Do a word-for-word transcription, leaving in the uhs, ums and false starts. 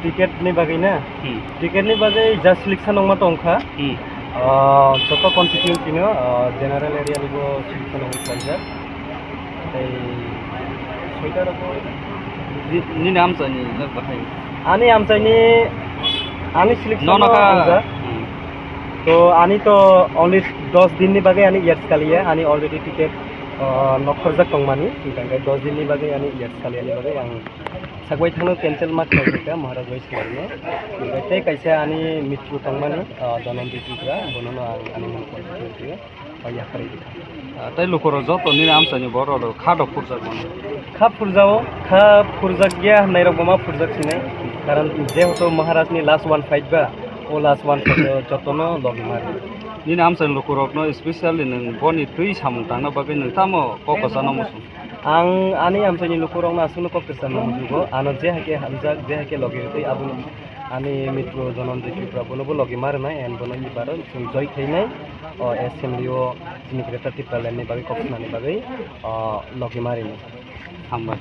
Ticket ni bagwi na? Hmm. Ticket ni bagwi just selection wngma tongkha. Hmm. Ah, joto constituency no, ah, general area ni bo selection wngwi khlaijak. Tei soita rok bo Ni, nini amchaini no bahai. Ani amchaini, ani selection Nono no ka. Wngjak. Hmm. To ani to only dos din ni bagwi ani yes kaliya, ani already ticket, ah, nokhorjak tongmani, hingkha khe dos din ni bagwi ani yes kaliya ni bagwi ang Sakwai thangno cancel ma khlai kha Maharaj Wai Swarno. Tei kaisa ani mitru tongmani, ah, Dhananjay Tripura, bonono ang ani mung constituency o, ah, yakarwi kha. Ah, tei lukurok joto nini amchaini borok rok kha rok phurjak mano. Kha phurjao, kha phurjak ya hwnwi rok bo ma phurjak sinai. Karon jehetu Maharaj ni last one fight ba, o last one fight o jotono logi mari. Nini amchaini lukurokno specially nwng boni twi samung tangna bagwi nwng tamo kok kwchangno muchung? Ang ani amchaini lukurokno aswkno kok kwchangno muchungo, ano je hai khe hamjak, je hai khe logi rwtwi, abono ani mitru Dhananjay Tripura bonobo logi ma rwnai, and bono ni baro chwng joi khainai, o assembly o chini Greater Tipraland ni bagwi kok swnani bagwi, o logi ma rwnai. Hambai.